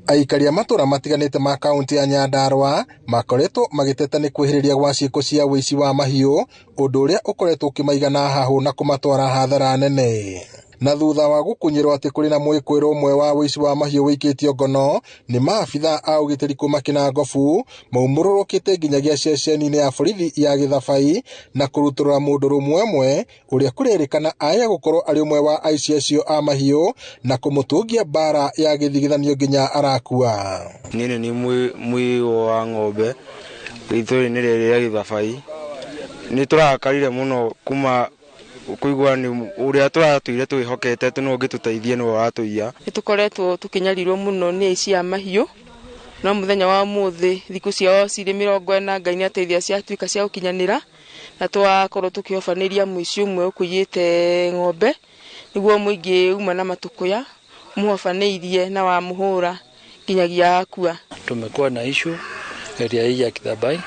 Aikari a matũra matiganĩte ma kaunti ya Nyandarua makoretwo magĩteta nĩ kwĩhĩrĩria gwa ciĩko cia ũici wa mahiũ, ũndũ ũrĩa ũkoretwo ũkĩmaiga na hahũ na kũmatwara hathara nene. Na thutha wa gũkunyĩrwo atĩ kũrĩ na mwĩkũĩro ũmwe wa ũici wa mahiũ wĩikĩtio ngono nĩ maabitha a ũgitĩri kuma Kĩnangobu, maumũrũrũkĩte nginyagia ceceni-inĩ ya borithi ya Gĩthabai na kũrutũrũra mũndũrũme ũmwe ũrĩa kũrerĩkana aya gũkorwo arĩ ũmwe wa aici acio a mahiũ na kũmũtũngia mbara ya gĩthigithanio nginya arakua. Niĩ nĩ mũigo wa ng'ombe itũũra-inĩ rĩrĩ rĩa Gĩthabai. Nĩ tũrakarire mũno kuma kũigua nĩ ũrĩa tũratũire twĩhokete atĩ nĩwe ũngĩtũteithia nĩwe ũratũiya. Nĩ tũkoretwo tũkĩnyarirwo mũno nĩ aici a mahiũ, no mũthenya wa ũmũthĩ thikũ ciao cirĩ 40 Ngai nĩ ateithia ciatuĩka cia gũkinyanĩra, na twakorwo tũkĩhobanĩria mũici ũmwe ũkũiyĩte ng'ombe, nĩguo mũingĩ uma na matũkũya mũhobanĩirie na wamũhũra nginyagia akua. Tumekuwa na issue area hii ya Kithabai.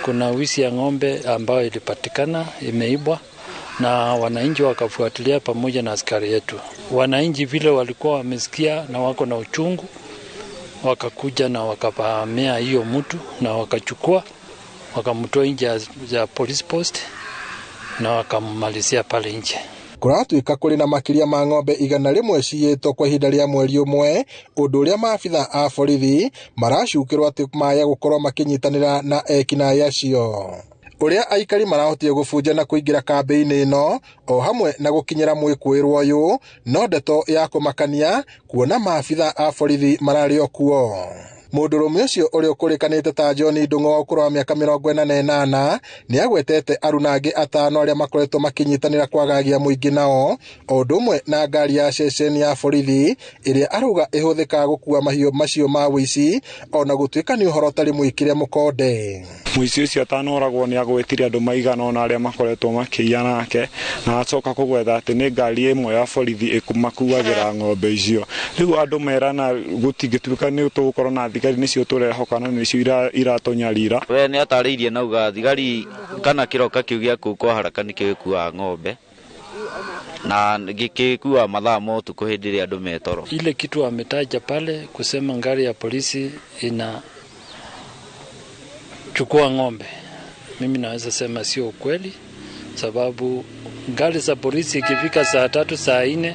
Kuna wizi ya ng'ombe ambayo ilipatikana imeibwa na wananchi wakafuatilia pamoja na askari yetu. Wananchi vile walikuwa wamesikia na wako na uchungu, wakakuja na wakavamia hiyo mtu na wakachukua, wakamtoa nje ya police post na wakammalizia pale nje. Kũratuĩka kũrĩ na makĩria ma ng'ombe 100 ciyĩtwo kwa ihinda rĩa mweri ũmwe, ũndũ ũrĩa maabitha a borithi maracukĩrwo atĩ maya gũkorwo makĩnyitanĩra na ekinaĩ acio. Ũrĩa aikari marahotire gũbunja na kũingĩra kambĩ-inĩ ĩno o hamwe na gũkinyĩra mwĩkũĩrwo ũyũ no ndeto ya kũmakania kuona maabitha a borithi mararĩ o kuo. Mũndũrũme ũcio ũrĩa ũkũrĩkanĩte ta John Ndung'u wa ũkũrũ wa mĩaka 48 nĩ agwetete aruna angĩ 5 arĩa makoretwo makĩnyitanĩra kwagagia mũingĩ nao, o ũndũ ũmwe na ngari ya ceceni ya borithi ĩrĩa arauga ĩhũthĩkaga gũkua mahiũ macio ma ũici, ona gũtuĩka nĩ ũhoro ũtarĩ mwĩkĩre mũkonde. Mũici ũcio atanoragwo nĩ agwetire andũ maigana ũna arĩa makoretwo makĩiya nake, na acoka kũgwetha atĩ nĩ ngari ĩmwe ya borithi ĩmakuagĩra ng'ombe icio. Rĩu andũ merana gũtingĩtuĩka nĩ tũgũkorwo na thigari nĩcio tũrehoka na nĩcio iratũnyarira. We nĩ atarĩirie na uga thigari kana kĩroka kĩu gĩa kũu kwa haraka nĩkĩo gĩkuaga ng'ombe na gĩkĩkua mathaa ma ũtukũ hĩndĩ ĩrĩa andũ me toro. Ile kitu ametaja pale kusema ngari ya polisi ina chukua ng'ombe, mimi naweza sema sio ukweli, sababu ngari za polisi ikifika saa 3 saa 4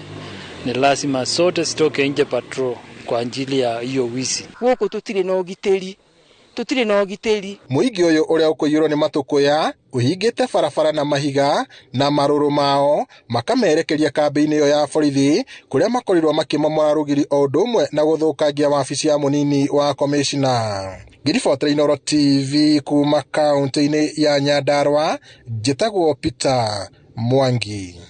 ni lazima sote sitoke nje patrol kwa ajili ya hiyo wizi. Gũkũ tũtirĩ na ũgitĩri, tũtirĩ na ũgitĩri. Mũingĩ ũyũ ũrĩa ũkũiyũrwo nĩ matũkũya ũhingĩte barabara na mahiga na marũrũ mao makamerekeria kambĩ-inĩ ĩyo ya borithi kũrĩa makorirwo makĩmomora rũgiri o ũndũ ũmwe na gũthũkangia wabici ya mũnini wa komishna. Ngĩribotera Inooro TV kuma kaunti-inĩ ya Nyandarua, njĩtagwo Peter Mwangi.